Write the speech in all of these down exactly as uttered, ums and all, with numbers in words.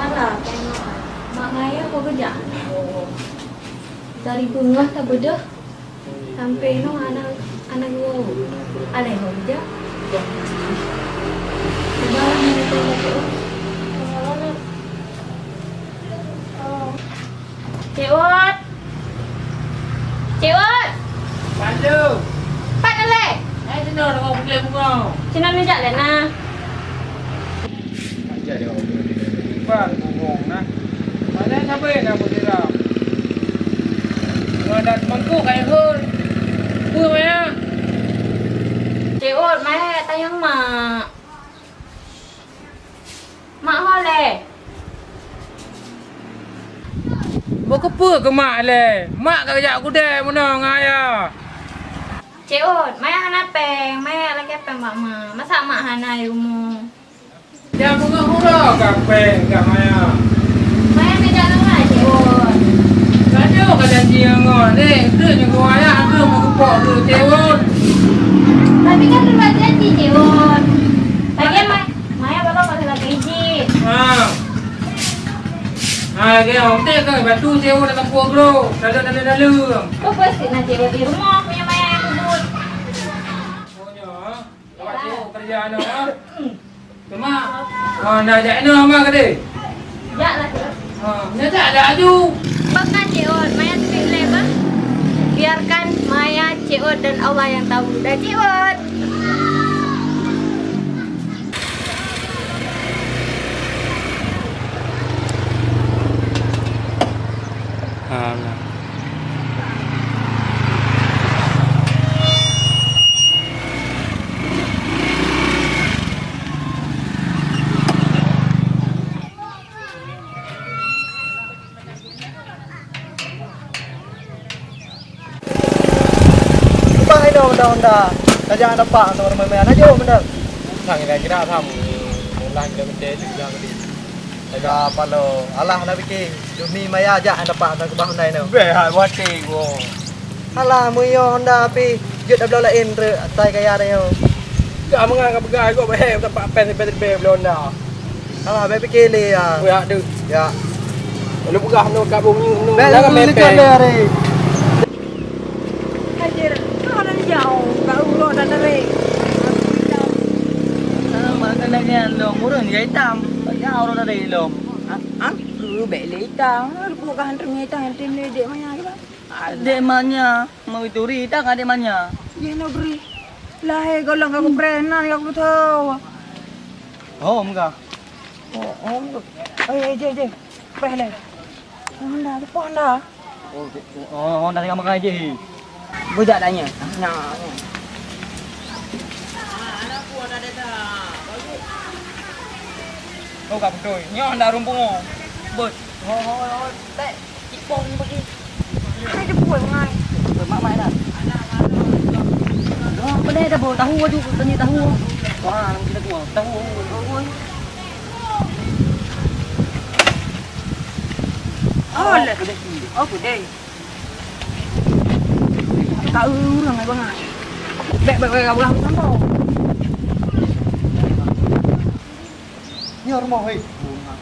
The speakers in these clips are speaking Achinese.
Alah, mak ngaya kok geujak. Dari beungoh tabeudôh sampai nyoe aneuk, aneuk guru. Alèh ho geujak. Cek Uwat. Cek Uwat. Bantu. Pat lé. Hai sinoe deungon putih bunga. Sinoe neujak lé na. Iban bungong na. Mana sabe na beusiram. Kalau dah teumangkuk kat ikut. Peue maya? Cek Uwat, maya tanyong mak. Mak ho lé. Bukeupeue keu mak lé? Mak ka geujak kudée meunoe ngon ayah. Cek Uwat, maya hana péng, maya lakée péng bak mak. Masa mak hana i rumoh? Nyang beungoh uroe ka péng ka maya. Maya neujak ngon Cek Uwat. Tanyoe ka janji ngon, eh, keu nyoe ayah, keu meukeupok keu Cek Uwat. Tapi kan uroe janji Cek Uwat. Lagée ma-, maya bapak masih lagi izin. Ha. Ha, lagée nyoe, teuka bantu Cek Uwat dalam puak groe. Lalu, lalu, lalu. Kok pasti nanti di rumah punya maya yang kubur. Oh, nyoe. Awak Cek Uwat kerja aneuk, ha? Cuma, ha, na jak aneuk ma keudeh? Jak lah, Cek Uwat. Ha, nyoe jak dah aju. Bak na Cek Uwat, maya sibuk lé bah. Biarkan maya Cek Uwat dan Allah yang tahu. Dah Cek Uwat. Alah. Ubah inoe honda-honda. Tajak dapat ngon ramé-ramé na jok beuneueng. Sang kira-kira sam. Meulah kilometer tu dah gede. Taga palo. Alah na pike. Demi maya jak dapat ngon keubah honda inoe. Beh, hak wate go. Alah, meunyoe honda pih jeuet dabloe laén treuk asai kaya tanyoe. Ka mangat ka peugah, gop hé, tapak pen, pen, pen, bloe honda. Alah, bèk pike lé, ya. Weh, hak deuh. Ya. Lalu peugah nyoe ka bông nyoe, nyoe. Bèk jangan lé mepeng. Lé, Ari. Hajar, kau nak jauh, kat urut dan dari. Sama kena dengan dong, urut dia hitam. Tak jauh urut dari dong. Ah, ah, bèk lé hitam. Lalu buka hantar hitam, hantar lé dek maya ke, Bang? Adék manya, meuturi tak adék manya. Jih na bri. Lahé golom ka kupreh nan ka kutho. Oh, meuga. Oh, oh. Eh, eh, jih, jih. Preh lé. Honda, tu Honda. Oh, oh, Honda tengah makan jih. Bujak tanya. Nah. Oh, ka beutôi. Nyoe Honda rumpung. Beuet. Ho, ho, ho. Tek. Cipong bagi. Hai, dia buat, Mai. Mak, Mai, dah. Dah, apa dah, dah, tahu aju, tanya tahu. Wah, kita kuah. Tahu. Tahu. Oh, lah. Oh, pedih. Ka ureueng, Abang, ah. Bèk, bèk, bèk, Abang, sampau. Nyoe rumoh, hei.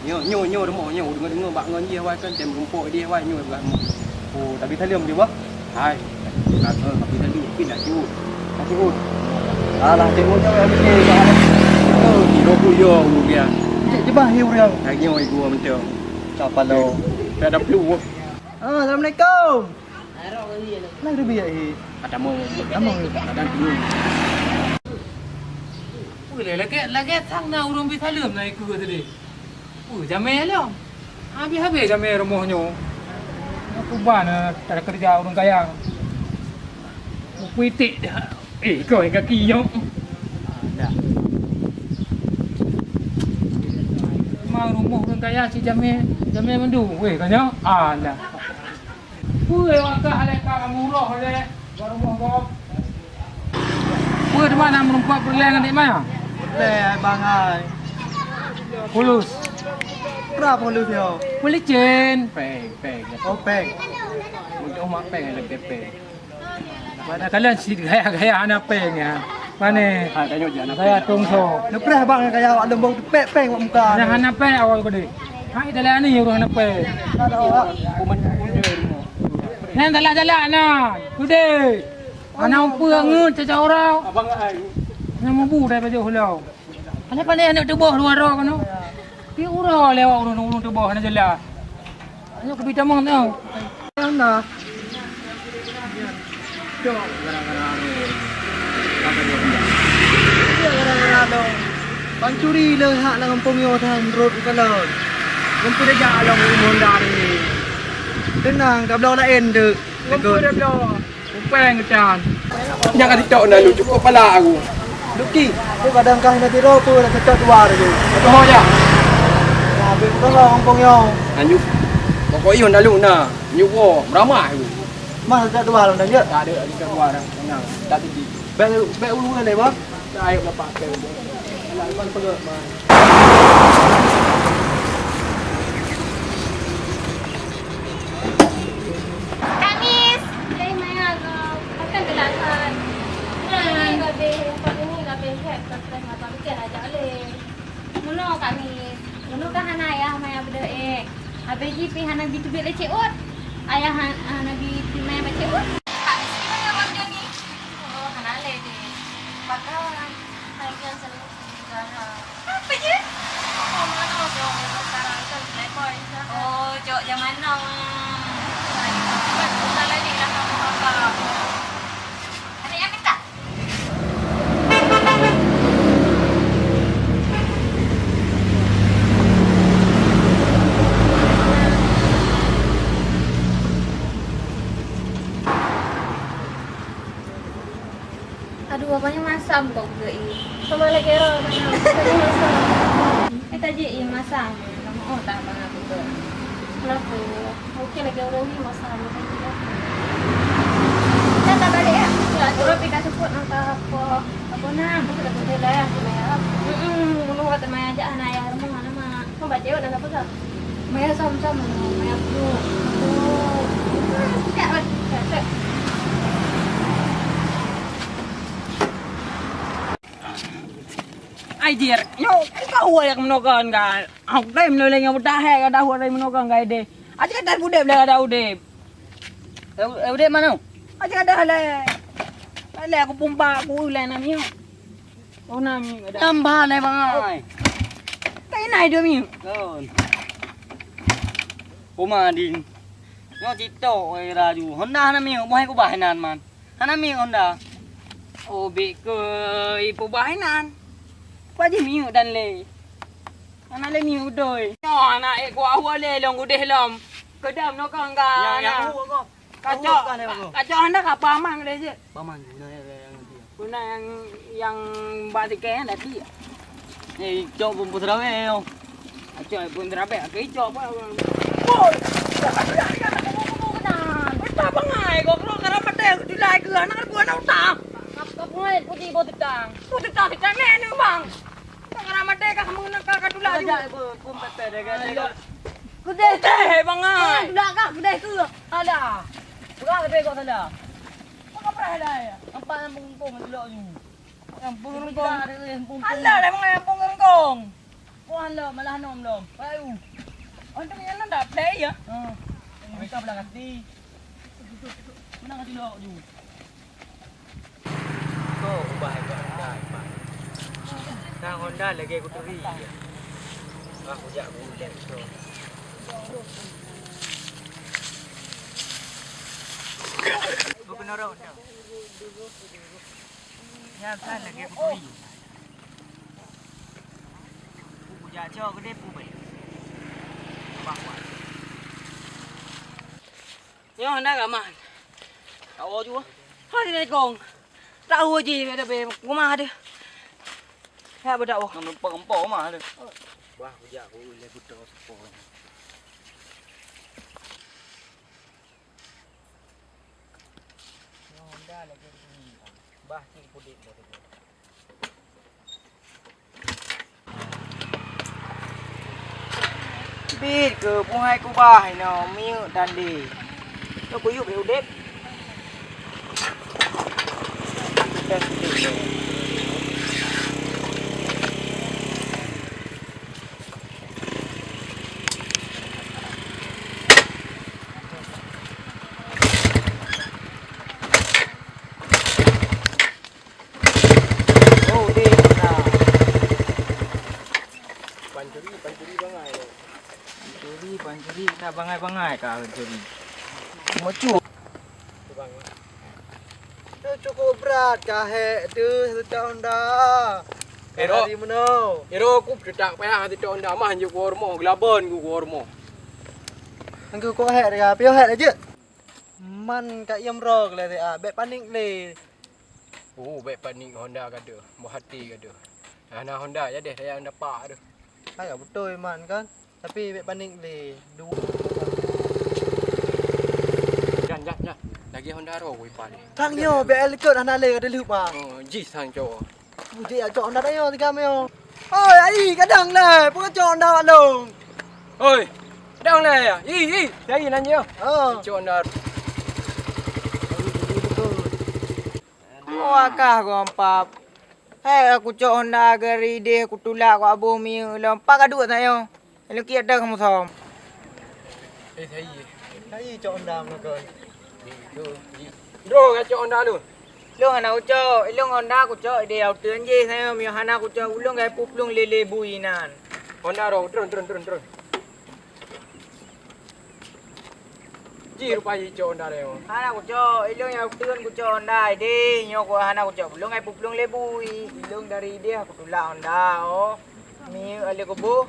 Nyoe, nyoe, nyoe rumoh, nyoe. Deungoe-deungoe bak ngon jih awai kan, tem rumpok jih awai, nyoe bak rumoh. Oh, tapi saleuem jih, bah? Hai. Ka, eh, tapi saleuem, tapi nak cium. Nak cium. Alah, cium nyoe yang penting, bah. Oh, kilo ku yo, urang. Cek jebah, hei, urang. Lagi nyoe, gua macam. Siapa lo? Tak ada peluh. Ah, assalamualaikum. Lai leubeh ya, eh. Ada mau. Ada mau. Ada dulu. Ui, lagèe, lagèe sang na ureueng bi saleuem na ikeu tadi. Ui, jamé lom. Habéh-habéh jamé rumoh nyoe. Nyoe kuban, eh, cara kerja ureueng kaya. Kupitik dah. Eh, kau yang kaki nyoe. Dah. Memang rumoh ureueng kaya si jamé, jamé mandum. Weh, kau nyoe. Ah, dah. Peue wakah lé ka murah lé, bak rumoh gob. Peue teuma na meureumpok peureulèe ngon Dik Maya? Lé, bangai. Pulus. Peue pulus nyoe? Peulicén. Péng, péng. Oh, péng. Untuk mak péng, ada péng. Pada kalian si gaya-gaya hana péng ya. Mana? Ha, tanya je, hana péng. Gaya tungso. Neupreh bang gaya awak leumbong teupeuk péng bak muka. Hana, hana péng awak gede. Hai, jalan ni urang nepe. Nyan jalan-jalan na. Udeh. Anak umpeu ngeut caca orang. Nyan mubu daripada hulu. Pandai-pandai aneuk tuboh luwa droe keunoe. Pi uroe lewat ureueng-ureueng tuboh hana jeulaih. Aneuk keubiet tamong teuh. Nyang na. Cok gara-gara nyoe. Gara-gara nyoe. Pancuri le hak lam gampông nyoe tan rot ukalon. Gampông dah jak lom rumoh dari. Tenang, ka bloe laén deuk. Gampông dah bloe. Kupeng keucan. Jangan ditok na lu, cukup pala aku. Luki, tu kadang kah na tiro tu nak cocok dua tu. Betul ya. Ya, habis tu lah kampung yo. Lanjut. Pokok iyo na lu na. Nyuwo, meramah aku. Mah cocok dua lah dah je. Tak ada, cocok dua dah. Tenang. Tak tinggi. Baik, baik ulu kan, Bang? Ayo bapak ke. Lawan perut, Bang. Kak Mis! Jai maya agam. Akan gelakan. Ini gabeh, yang paling ini gabeh head. Terus mata bikin aja oleh. Muno Kak Mis. Muno kan hana ayah maya bedok eh. Habis ji pi hana bi teubiet lé Cik Ut. Ayah han-, hana bi teubiet maya bak Cik Ut. Kak Mis, gimana waktu ni? Oh, hana lé deh. Pakai. Hai, yang selalu Apa je? Oh, mana dong? Sekarang kan playboy. Oh, cok zaman now. Bukan, bukan lagi dah sama kakak. Ada yang minta? Aduh, abang nyan masam kok geuh i. Sama lagèe roh, abang nyan. Tadi masam. Eh, tajik i masam. Kamu, oh, tak abang aku tu. Kenapa? Oke, lagi orang ni masam. Dah tak balik ya? Ya, terus pika seput nang ka apa? Apa nak? Aku tak boleh lah ya, aku nak. Mm-mm, menunggu kata maya aja, anak ayah rumah, anak mak. Kau baca, anak apa kau? Maya sam-sam, maya blue. Oh. Tidak, tidak, tidak. Ai, Dir, nyoe ka awai yak meunoe kon, kan? Aku dai meunoe lé nyoe, beudah hai ka dahua dai meunoe kon, kan, deh. Aja ka dahua udép lé, ka dahua udép. Eh, udép manoe? Aja ka dahua lé. Lé aku pumpa, aku ulai na miyueb. Oh, na miyueb ka dahua. Nambah lé, Bang, ai. Ka inai dua miyueb. Kon. Uma ding. Nyoe cit tok, eh, laju. Honda hana miyueb, boh hai kubah inan, man. Hana miyueb Honda. Oh, bit keu ipubah inan. Pajih miyueb dan lé. Hana lé miyueb doi. Nyoe anak ék kuah lé lôn udeh lom. Keudam nokong ka. Nyang, nyang na. Kacok, kacok Honda ka paman lé jeuet. Paman guna ya, ya, ya. Guna nyang, nyang bak sikeh nyan tadi. Eh, cok bungkus rawé, yo. Acok pun terabek, aku icok apa? Woi, tak ada yang nak buku-buku kenan. Entah bangai, kau keluar karena mata aku tulai ke anak aku anak utang. Kau pengai putih bau tetang. Bau tetang, tetang ni, ni, bang. Kau karena mata kau mengenai kau tulai. Ada pun, pun pepe deh, kan? Ayo. Kudeh. Kudeh, bangai. Tulak kah, kudeh ke? Ada. Pegang lebih kau salah. Kau pernah ada ya? Empat yang bungkung, tulak you. Yang bungkung. Alah, dah mengai yang bungkung. Wah, lo, malah nom lom. Baru. Untuk yang nang dah play ya? Ha. Mereka belah kaki. Mana kaki lo ju? Kau ubah ikut Honda, Ipan. Nah, Honda lagi aku teri. Wah, aku jak guleng tu. Bukan orang Honda. Nyan kan lagèe bukui. Pu jak cok geude pu bèk. Bah, bah. Nyoe na gaman. Tahu jua. Hai, Assalamualaikum. Tahu ji ada be rumah ada. Ya, bedak wah. Nang numpang empo rumah ada. Wah, bujak ku le buto sepo. Nyoe Honda lagèe ni. Bah, cit pudek dah tu. Bit keu buhai kubah inoe miyueb tandé. Nyoe kuyueb lé udép. Tes udép lé. Pancuri, pancuri bangai. Pancuri, pancuri, tak bangai-bangai ka pancuri. Macu. Tu cukup brat ka hek tu satu Honda. Ero. Hari meunoe. Ero, aku cetak payah satu Honda mah juk ku hormo, gelabon ku hormo. Angku kok hek dah, piôh hek dah jeuet. Man ka iem ro ke lé, ah, bèk panik lé. Oh, bèk panik, Honda ka deuh, boh até ka deuh. Hana Honda, ya deh, saya Honda pak deuh. Hai, beutôi man kan. Tapi bèk panik lé. Du- Jan, jan, jan. Lagi Honda ro, woi, pan. Kang yo, bèk likot hana lé ka dileup, ah. Oh, jih sang cowok. Bujik ya cok Honda dah yo, tiga meo. Oi, ai, kadang lé, peue cok Honda lông. Oi, kadang lé ya. Ih, ih, saya nanya. Oh. Cok Honda. Oh, akah gom pap. Hai, aku cok Honda gari deh, aku tulak, aku aboh minyeuk lom. Pak ka duek tak yo? Ilong kiat dah kamu som. Eh, saya. Saya cok Honda meunan. Itu, di. Bro, ka cok Honda lu. Ilong hana kucok, ilong Honda kucok, ideh auteun jih saya, miyuh hana kucok, ulong gaya puplong lele bui nan. Honda ro, turun, turun, turun, turun. Ji rupa ji cok Honda leo. Hana kucok, ilong ya auteun kucok Honda, ideh nyoe ku hana kucok, ulong gaya puplong lele bui, ilong dari ideh aku tulak Honda, oh. Minyeuk alé kubu.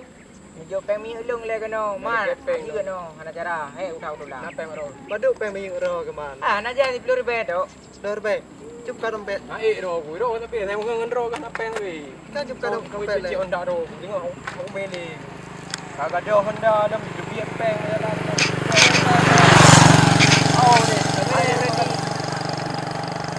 Mijok péng minyeuk lông lé keunoe, man. Ada péng aji tu. Keunoe, hana cara. Hei, udah, udah lah. Kenapa yang roh? Padub péng minyeuk roh keuman? Ah, hana jadi sepuluh ribèe tu. Sepuluh ribèe. Cup ka dompet. Naik roh ku, roh tapi saya mengenai roh kan apa yang tapi. Kan cup ka dompet. Cek Honda roh, tengok aku beli. Kagak ada Honda, ada lebih péng jalan. Oh, deh. Ayo, ready.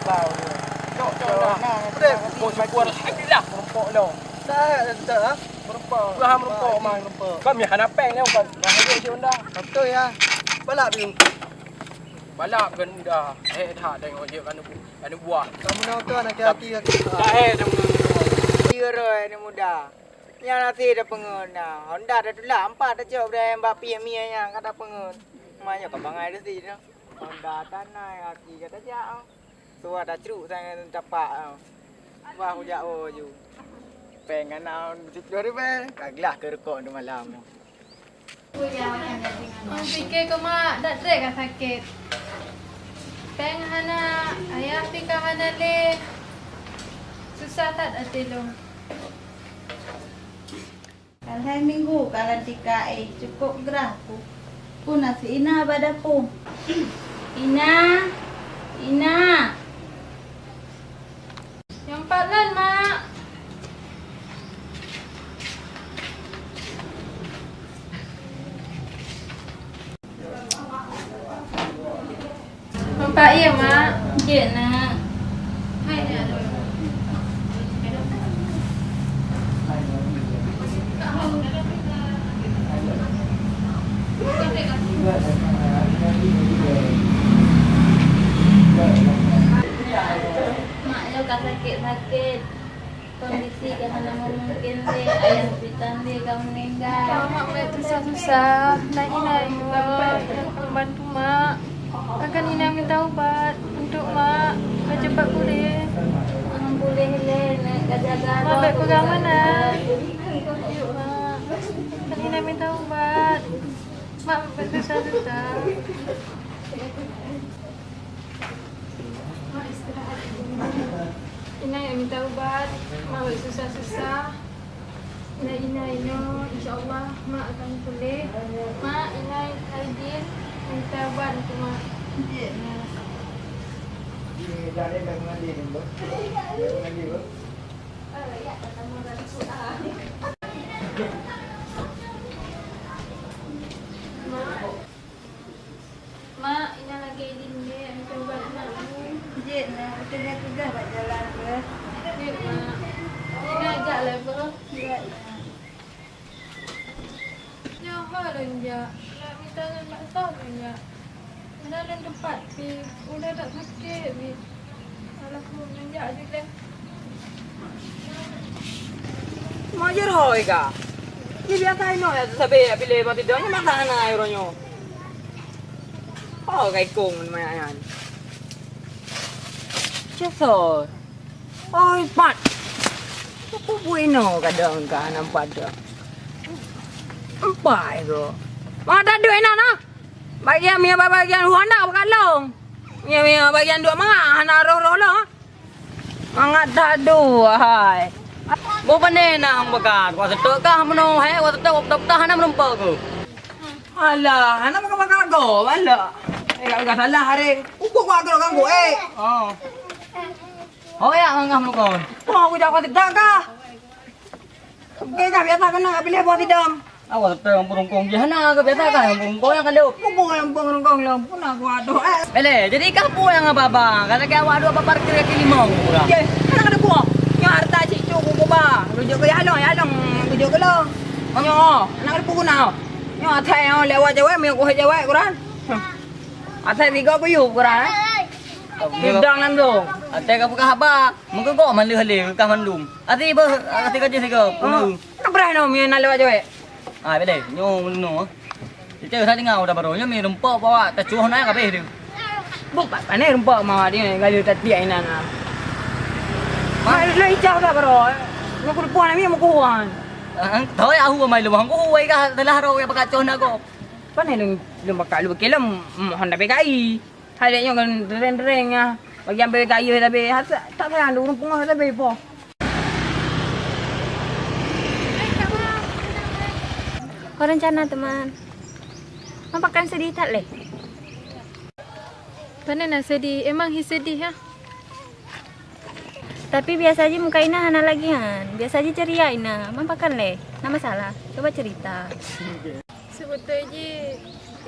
Tahu dia. Cok, cok, dah. Nah, udah. Syukur, syukur. Alhamdulillah, rokok lo. Dah, dah, dah. Meureumpok. Udah meureumpok, man. Meureumpok. Kami hana péng ni, bukan. Nah, dia si Honda. Betul ya. Balap dulu. Balap kan udah. Eh, dah tengok dia kan bu-, kan buah. Kamu nak tu anak laki-laki. Dah, eh, dah. Dia roh ni muda. Yang nasi dah pengen nah. Honda dah tulak empat dah cok dah yang bak pih mi yang kata pengen. Maya kau bangai dah sini. Honda tanah laki kata jak. Suah dah cruk sangat tapak. Wah, ujak oh ju. Péng anak sepuluh ribèe, ka glah keu rukok di malam. Lôn pike keu mak, dak trép ka sakét. Péng hana, ayah pih ka hana lé. Susah that até lôn. Ka lhèe minggu ka lam tika, eh, cukôp grah ku. Peue na si Ina bak dapu. Ina, Ina. Nyang pat lôn, Mak. Nampak ya, Mak? Jeuet, Nak. Hai, Nak. Mak, yo ka sakét-sakét. Kondisi ka hana meumungken lé, ayah pih tan lé ka meuninggai. Mak bèk susah-susah, na Ina nyoe nyang bantu mak. Akan Ina minta ubat untuk mak, ka cepat puléh. Puléh lé, nak ka jaga. Mak bèk peugah meunan. Yuk, Mak. Akan Ina minta ubat. Mak bèk susah-susah. Mak istirahat dulu. Ina nyang minta ubat, mak bèk susah-susah. Ina, Ina, Ina, insya Allah mak akan puléh. Mak, Ina, Aidin minta ubat untuk mak. Jeuet, Mak. Mak. Mak, Ina lagèe idin lé, minta ubat mak. Jeuet, Nak. Beutôi lé tugaih bak jalan, beuh. Jeuet, Mak. Ina jak lé, beuh. Jeuet, Nak. Nyoe ho lôn jak. Nak mita ngon mak soe lôn jak. Meunan lôn teumpat pih. Udah that sakét pih. Alah, lôn jak jeuet lé. Mo jeuet hôi ka. Ni biasa inoe ya sabé ya pilih mati dong masa hana ayo ronyo. Oh, kai kong maya yan. Cesol. Oi, pat. Aku buino kadang ka nampak dah. Empai tu. Mangat that duek inan ah. Bagian mie bagian dua hana bak lôn. Mie, mie bagian dua mangat hana roh-roh lôn. Mangat that duek hai. Boh pane na hong bakat. Wa seutôt kah meunoe hai, wa seutôt wa peutah-peutah hana meureumpok keuh. Alah, hana baka-baka go, alah. Eh, ka salah hari. Uku ku agak ganggu, eh. Oh. Oh ya, mangat meureumpok. Oh, aku jak wa seutôt kah. Oke, kah biasa kena piléh boh sidom. Awak tetap yang berungkung je hana ke biasa kah yang berungkung yang kalau. Bukan yang berungkung lah, pun aku aduh eh. Bele, jadi kah pu yang apa-apa? Kalau kayak awak dua apa parkir kaki lima orang. Oke, mana ada buah? Nyo harta cik cuk kuku ba. Rujuk ke yalong, yalong rujuk ke long. Nyo, anak ada pukul nau. Nyo atai yang lewat jawab, mio kuh jawab kurang. Atai tiga kuyu kurang eh. Udang nan tu. Atai kah buka haba? Mengkegok malu halé kah mandum. Ati beh, ati kaji siga. Nak berah no mio nak lewat jawab. Ah, bele, nyoe meunyoe. Cicak sa tinggai udah baru nyoe mi rumpok bawa tacuh na kabeh tu. Buk pat pané rumpok ma dia galu tatiak inan ah. Ma lo icah ka baru. Nyoe ku depan ami mukuan. Ah, tahu ya aku mai lu bang ku wai ka telah ro ya pakai cuh na kok. Pané lu lu pakai lu kelem mohon dah bekai. Hai dek nyoe kan dereng-dereng ah. Bagi ambil kayu tapi tak sayang dulu pungoh tapi po. Kau rencana teman. Mapakan sedih tak leh? Pane na sedih, emang hi sedih ha. Tapi biasa ji muka Ina hana lagi han. Biasa ji ceria Ina. Mapakan leh? Na masalah? Coba cerita. Sebetulnya ji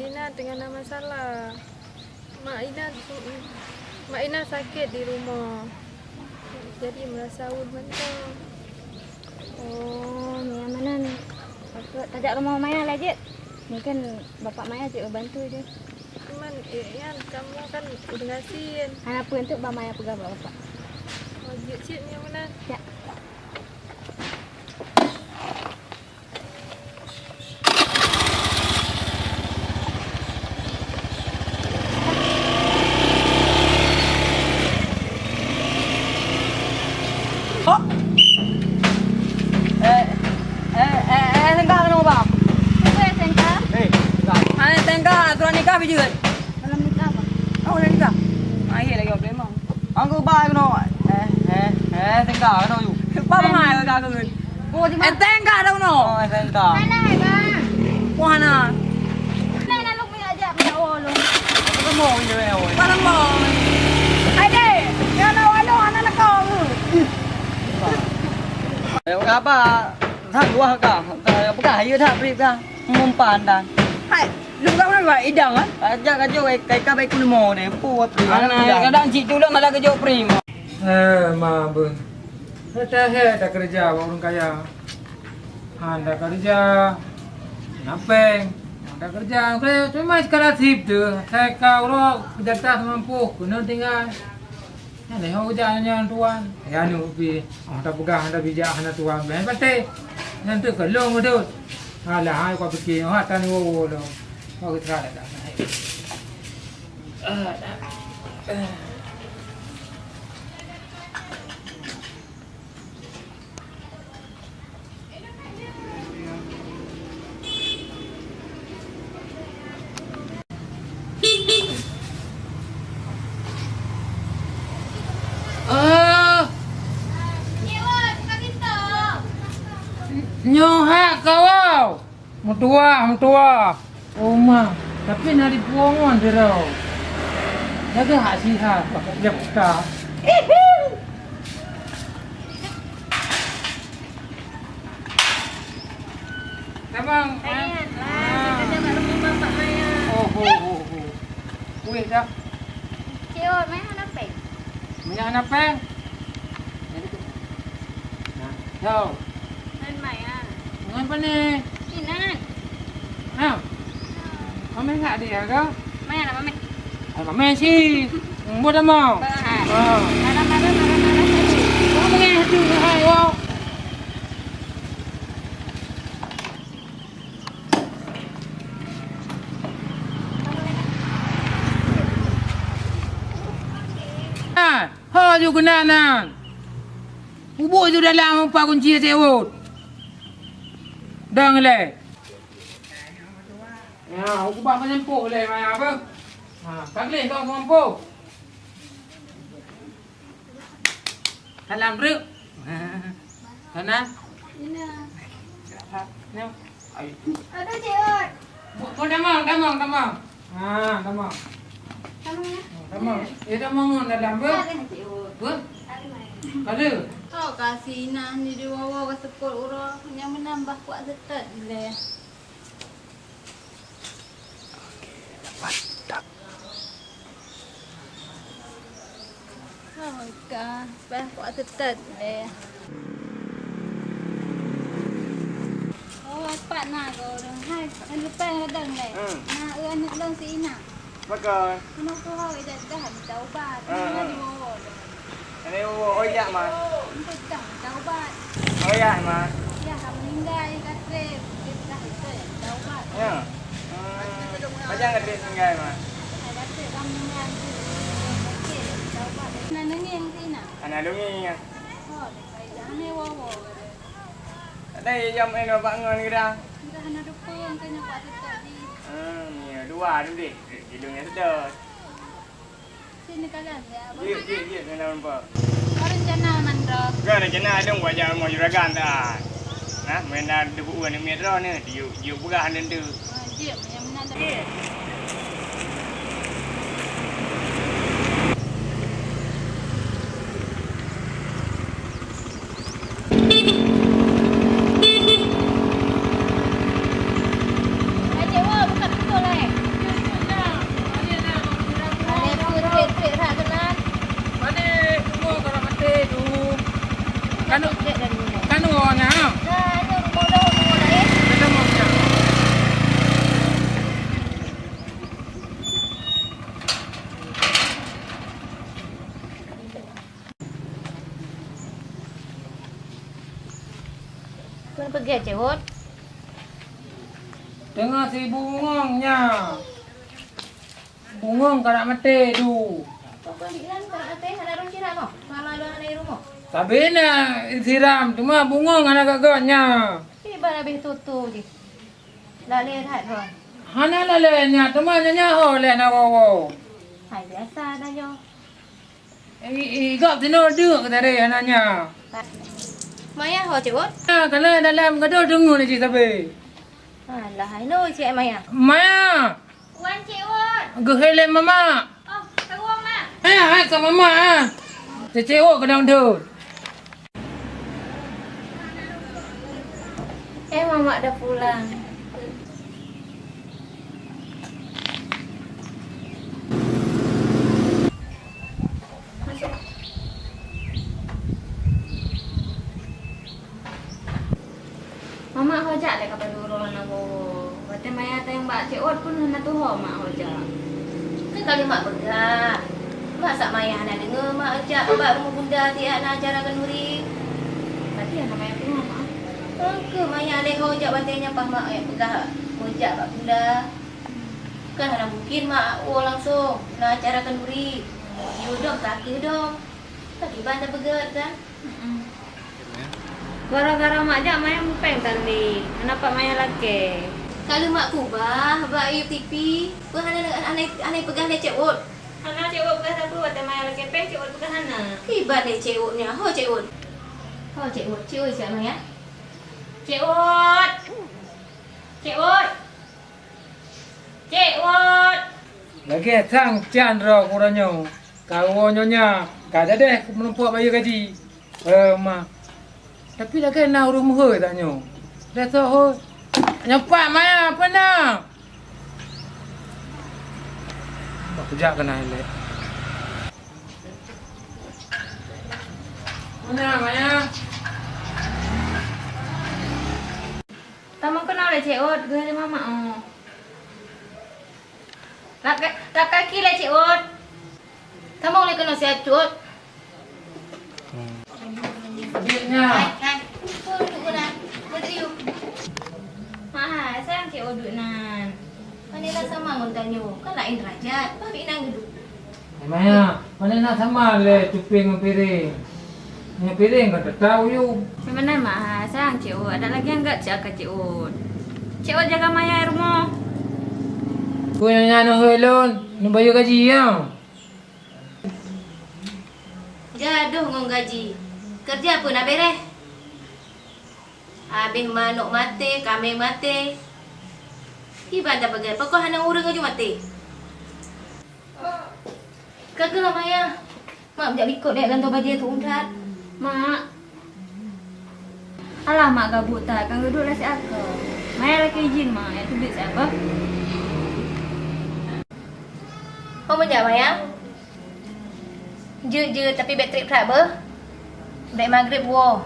Ina tengah na masalah. Mak Ina, mak Ina sakét di rumoh. Jadi meurasa ueh mantong. Oh, meunyoe meunan. Tajak rumoh Maya lé jeuet. Mungken bapak Maya jeuet bantu jih. Cuman, eh, nyan kamoe kan udah gasien. Hana peue, enteuk ba Maya peugah bak bapak. Oh, jeuet cit meunyoe meunan. Ya. Oh. Eh, eh, eh, eh, tengka keunoe, Bang. Siapa yang tengka? Eh, tengka. Ah, tengka, aturan nikah bijeuet. Malam nikah, Bang. Oh, malam nikah. Ah, iya lagi, Bang. Angku ba keunoe. Eh, eh, eh, tengka keunoe yu. Ba bangai ka keunoe. Oh, di mana? Enteng ka keunoe. Oh, enteng ka. Mana, Bang? Wah, na. Mana nak luk minyak jak, minyak wo luk. Apa mau ini, minyak wo? Mana mau? Hai deh, ya nak wo luk anak nak kau. Ayo ka ba. Sa luah ka. Peugah ayo dah beri ka. Mumpan dan. Hai. Lôn ka meunan bak idang kan? Ajak ka jok kai ka baik kulmo deh. Pu apa? Anak kadang cik tulung malah kejok prima. Eh, ma beuh. Dah he dah kerja bak ureueng kaya. Ha, dah kerja. Napeng. Dah kerja. Saya cuma sekadar sip tu. Saya ka urut kerja mampu. Kena tinggal. Nyan lé ho ujan nyan tuan. Ya nu pi. Oh, tapeugah hana bijak hana tuan. Bèh patéh. Nyan tu keulong beutôi. Alah, hai kau pikir, oh, tan wo wo lo. Kau kira dah dah. Oh. Nyoe hak kawau. Meutuah, meutuah. Oma, tapi na dipuwong ngon sidroe. Jaga hak sihat, pakai dia peka. Tamong, eh? Ayan lah, kita dah kat rumah bapak Maya. Oh, oh, oh, oh. Kuih dah. Cik Ot, Maya hana péng? Maya hana péng? Nah, yo. Nan Maya. Ngon pane? Inan. Nah. Mami ngak dia ke? Maya lah, Mami. Ay, Mami si. Buat apa? Bah. Oh. Marah-marah, marah-marah tadi. Kamu ngeh tu, hai, wow. Ah, ho ju keunan nan. Ubuk ju dalam upa kunci sewot. Dang lé. Ya, ubah menyempuh lé maya apa? Ha, tak boleh kau mampu. Dalam ruk. Sana. Ina. Nyo. Ai. Aduh, Cik Ot. Bu, bu, damang, damang, damang. Ha, damang. Damang ya? Damang. Eh, damang ngon dalam, bu. Ada, Cik Ot. Bu? Ada, Mai. Ada. Oh, kasih Ina ni di wawa ka sepot uroe. Nyang menambah kuat setet lé. Oke, dapat. Oh, ka. Bah, kuat setet lé. Oh, pat na kau dong. Hai, kan lupa kadang lé. Hmm. Na, eu, aneuk lôn si Ina. Pakon? Keunoe keuhôi dah, dah taubat. Ah, ah. Hana diwoe. Hana diwoe, oh, jak, Ma. Untuk dah taubat. Oh, jak, Ma. Ya, ka meninggai, ka trép. Dah itu ya, taubat. Ya. Hmm. Pajan ka trép meninggai, Ma? Ka trép, ka meninggai. Okey, taubat. Hana deungieng si Ina. Hana deungieng. Oh, hana woe-woe. Ada ya, jam eh, nampak ngon kita. Kita hana dukung, tanya buat tetap di. Hmm, ya, dua tu deh. Di dunia sedot. Sini kalian ya, Abang. Jeuet, jeuet, jeuet, kena nampak. Kau rencana mandra? Bukan rencana, ada buat jalan mau juragan dah. Nah, main dah debut uang ni, metro ni. Diuk, diuk peugah nanti. Ah, jeuet, yang mana dah. Jeuet. Kanu, kanu awaknyan, ha? Kön peugét, Céwot? Teungoh si bungöng nyan. Bungöng ka na maté, du. Pokok di dalam ka na maté, hana rhom siram, oh? Mama lôn hana i rumoh. Sabe na siram, cuma bungöng hana gét-gét nyan. Iban habéh tutoe jih. Lalé that, Ron. Hana lalé nyan, teuma nyan nyoe ho lé na woe-woe. Hai, biasa dah nyoe. I, i, gop tinoe deuk tadi nanya. Maya ho, Céwot? Ha, kana dalam gadoh deungon cit sabe. Alah, hai lo cik Maya. Maya. Wan Céwot. Geuhé lé mama. Oh, tawong, Mak. Maya, hai sama mama, ha. Céwot keudong deuh. Eh, Mamak dah pulang. Masuk. Mamak ho jak lé ka padub uroe hana woe-woe. Watée Maya tanyong bak Céwot pun hana tuho mak ho jak. Kan ka lheueh mak peugah. Masa Maya hana deungoe mak jak bak rumoh bunda tieb na acara khanduri? Tapi hana Maya peugah mak. Engkeu Maya lé ho jak watée nyan paih mak peugah meujak bak bunda. Kan hana mungkin mak woe langsong na acara khanduri. Yue dong ka keuh dong. Tapi ban tapeugét kan? Mm-mm. Gara-gara mak jak Maya mupéng tandi, hana pat Maya lakée. Ka lheueh mak keubah bak YouTube, peue hana, hana, hana peugah lé Céwot? Hana Céwot peugah sapeue watée Maya lakée péng, Céwot peugah hana. Kiban lé Céwot nyan, ho Céwot. Ho Céwot, Céwot siat Maya. Céwot! Céwot! Céwot! Lagée sang can droe keuranyoe, ka woe nyonya, ka dadeh meureumpok bayeue gaji. Eh, ma. Tapi lagée na ureuëng meuhôi tanyoe. Dah soe hôi? Nyoe pat Maya, peue na? Bah kujak keunan ilée. Peue na, Maya? Tamong keunoe lé Céwot, geuhé lé Mamak, oh. Lakée, lakée ki lé Céwot. Tamong lé keunoe siat Céwot. Hai, hai. Peue duek nan? Peue duek? Mak, hai, sayang Céwot duek nan. Kan na sama ngon tanyoe, kan laén derajat. Bah biet nan geuduek. Hai Maya, pane na sama lé cupeng ngon piréng. Nyoe piréng ka teutap u yuem. Meunan, Mak, ha, sayang Céwot, adak lagée nyan gét cit akai Céwot. Céwot jaga Maya i rumoh. Peue nyang nyan hôi lôn, neubayeue gaji nyoe? Gadoh ngon gaji. Keureuja peue na bereh? Abéh manok maté, kamé maté. Kiban tapeugah, pakon hana ureueng aju maté? Ka keuh, Maya. Mak jak likot dek gantoe bajée tu that. Mak. Alah, Mak gabuk that, ka geuduek lam siat akoe. Maya lakée jih, Mak, nyang teubiet siat bah. Ho meujak, Maya? Jeuet-jeuet, tapi bék trép that beuh. Bék maghrib woe.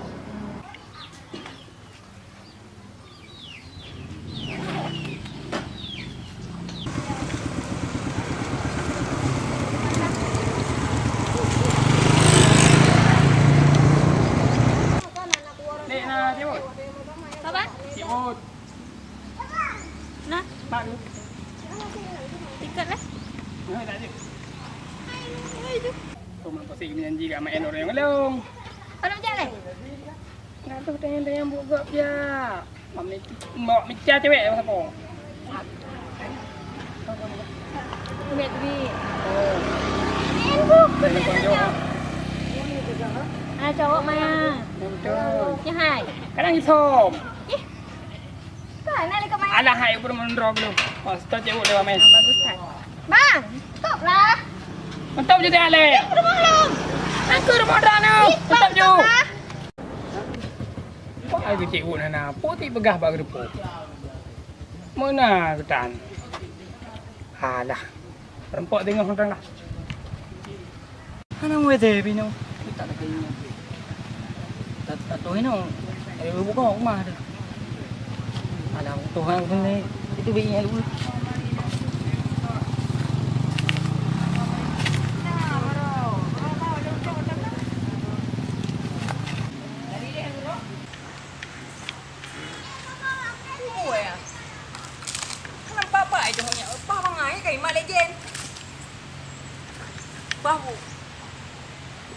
Nek na, Cik Ut. Apa? Cik Ut. Nah. Pak tu. Tiket lah. Nah, tak ada. Hai, hai tu. Kau main pasal janji kat main orang yang ngelong. Orang macam mana? Aduh, tanyong-tanyong buet gop jak. Mak mi-, mak mica cewek apa siapa? Duit, duit. Oh. Tanyong-tanyong jawab. Ah, cowok mana? Betul. Ya, hai. Kadang isom. Ih. Alah, hai, ukur meundroe dulu. Oh, stop cewek lewat main. Ah, bagus, Tan. Bang, stop lah. Stop je dah, leh. Rumoh lom. Aku rumoh dah, no. Ih, stop, stop je. Stop lah. Wah, ai keucik buet hana. Putih peugah bak geureupo. Meuna geutan. Alah. Rempok teungoh geutan lah. Hana muet teh pih nyoe. Tak ada kayu. Tak, tak tahu inoe. Ada buka rumah tu. Alah, Tuhan pun ni. Itu bini aku. Oi, ah. Nampak apa aja hanya bah bangai kai mak legen. Bah bu.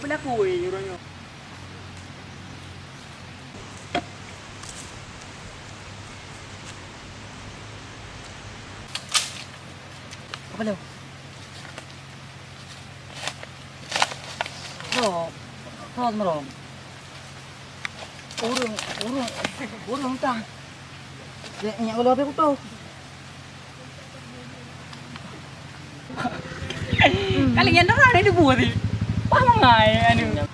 Belaku weh uroe nyoe. Apa leu? Tho, tho seumeurong. Ureueng, ureueng, ureueng tah. Dek nyak gula api kuto. Kali nyan dah ada dua sih. Wah, mangai anu.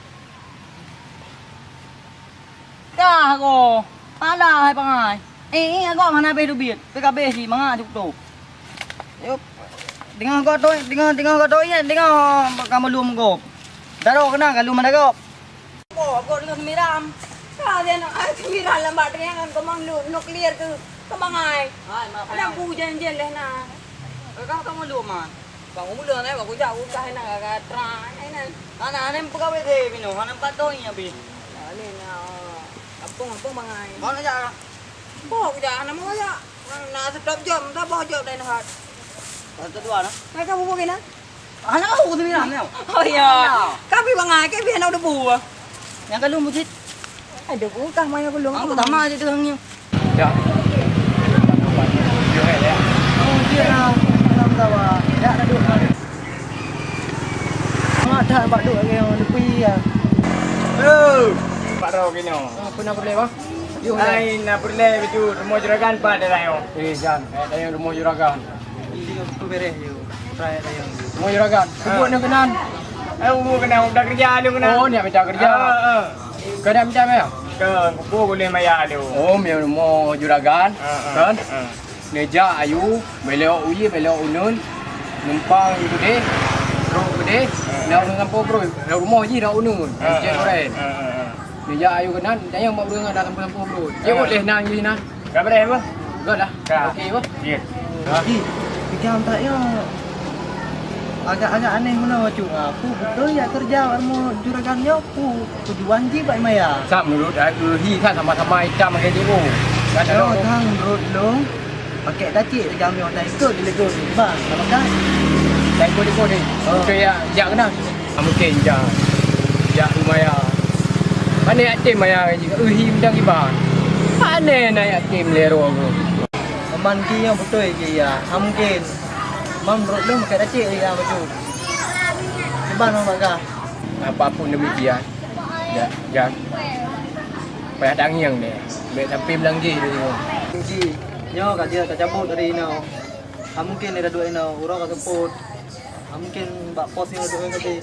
Kah ko, pada hai pangai. Eh, eh, agak mana habéh dubiet. Pih ka habéh si mangat cuk tu. Yuk. Deungoe go tu, deungoe, deungoe go tu, ya, deungoe kamu lum go. Daro kena kalu mana go. Oh, go deungoe semiram. Ka dia nak ai semiram lambat dengan kemang lu nuklir tu. Kemang ai. Hai, maaf. Ada bu janjian deh nah. Kau kamu lum ah. Bang, umur dah naik, bang, kujak, kujak, enak, agak terang, enak. Anak, anak, pegawai deh, bino, anak empat tahun ni habis. Nah, ni, nah, kampung, kampung, bang, ai. Mana jak? Bawa kujak, anak mau jak. Nak stop jam, tak bawa jam dah, nak. Satu dua, nah. Mereka bubuk ni, nah. Anak aku tu bilang, nah. Oh, ya. Anak. Kami, bang, ai, kami anak udah buah. Nyang ka lôn buet cit. Aduh, bukah maya ku lôn. Aku tamah je tu hang nyoe. Ya. Oh, dia lah. Dalam tawa. Dak ada duit. Mak dah bak duit lagi, oh, lebih ya. Halo. Pak Rau kini. Ah, pernah boleh, bah? Yuk, hai, na peureulèe baju rumoh juragan pat dayong. Eh, Jan, eh, dayong rumoh juragan. Iya, tu beres, yuk. Try dayong. Rumoh juragan. Ah. Sebut ni keunan. Eh, umur kena, udah kerja lu kena. Oh, ni minta kerja. Ah, ah. Kena minta maya? Ke, buku boleh maya lu. Oh, mi rumoh juragan. Ah, ah, kan? Ah. Neujak ayu, belok uye, belok uneun, numpang keudeh, trok keudeh, na ureueng sampoe broi, na rumoh jih na uneun, Ah, encet ah, uren. Ah, ah, ah. Neujak ayu keunan, tanyong bak ureueng na sampoe-sampoe broi. Ah. Jeuet leh nan jih nan. Ka beres, Bang? Ka dah. Ka. Okey, Bang. Ya. Ji, tiga empat nyoe agak-agak aneh meunoe, Cuk. Ah, peue beutôi jak keureuja bak rumoh juragan nyoe, peue tujuan jih bak maya? Sab meunurot aku hi kan sama-sama itam pakai jiro. Kan ada. Nyoe kan meunurot lôn, pakai tacik tigam nyoe, dah ikot dilego ni. Bah, sama kan? Dah ikot-ikot ni. Oh. Okey, ya, jak keunan. Ah, mungkin jak. Jak rumah ya. Mana yatim maya ji? Eh, hi bidang iban. Mana nak yatim lero aku? Aman ki yang betul ki ya. Ah, mungkin. Mam, rot lôn pakai dacek ya baju. Cuba nang bak gah. Apapun demikian, ya, ya. Payah tangieng deh. Bèk sampai meulanggi deh. Ji, nyoe ka jeuet tacabut dari inoe. Ha mungkin lé taduek inoe, uroe ka seupôt. Ha mungkin bak pos nyoe taduek inoe tadi.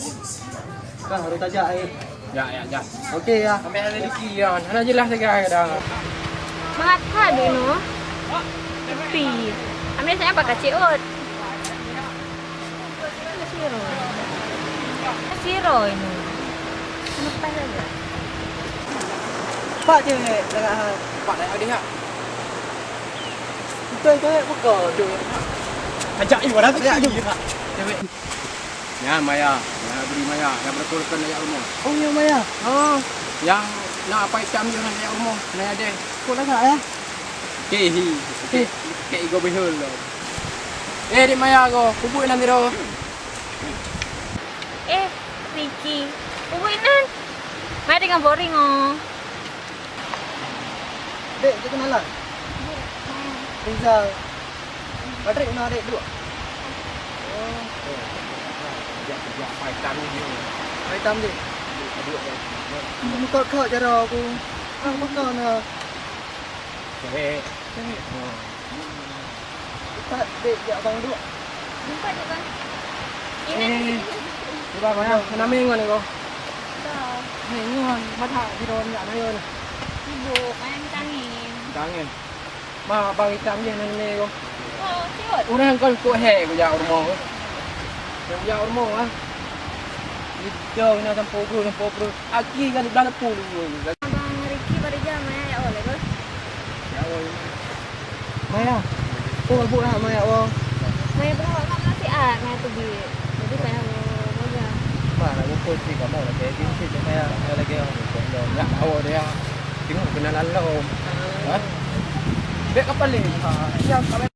Kan harôh tajak, eh. Ya, ya, ya. Oke, ya. Sampai ada rezeki, ya. Hana jelas lagi kadang. Mangat ka deh nyoe. Tapi, ambil saya pakai ciut. Siro. Siro ini. Lepas saja. Pak je, tengah. Pak, dah ada, ya. Betul, betul, buka tu. Ajak you, dah. Ajak you. Cewek. Nyan Maya, nyan bri Maya, nyang beureukoh-reukoh jak rumoh. Oh, nyan Maya. Oh, nyang na apa itam nyan jak rumoh, na deh. Kok lagak, ya? Oke, hi. Oke, oke, igo bihul lo. Eh, dek Maya go, peubuet nan sidroe. Eh, Ricky, peubuet nan. Maya dengan boring oh. Dek, jeuet keunalan. Rizal. Patrick na adek dua. Oh. Jak, jak, pai tam ni. Pai tam je. Dua, dua. Muka kau cara aku. Ah, muka na. Cewek. Cewek. Oh. Empat dek jak abang dua. Empat dek bang. Ini. Eh. Cuba mana? Nama ingon ko? Dah. Ingon. Mata di dalam nak nayon. Sibuk, main tangin. Tangin. Ma, abang itam je nan ni ko. Oh, siot. Urang kon kok he ko jak rumoh ko. Ko jak rumoh ah. Idong na sampoe bro, sampoe bro. Aki kan udah lepu lu. Abang Ricky pada jam eh, ya Allah, bro. Ya Allah. Maya. Oh, bu nak Maya, oh. Maya berapa nak nasi ah, Maya tu beli. Jadi payah mau moja. Mana buku sih kamu lagi? Sih Maya, Maya lagi. Ya, awak dia. Tengok kenalan lo. Ha? Dek kapal ni. Ha, siap.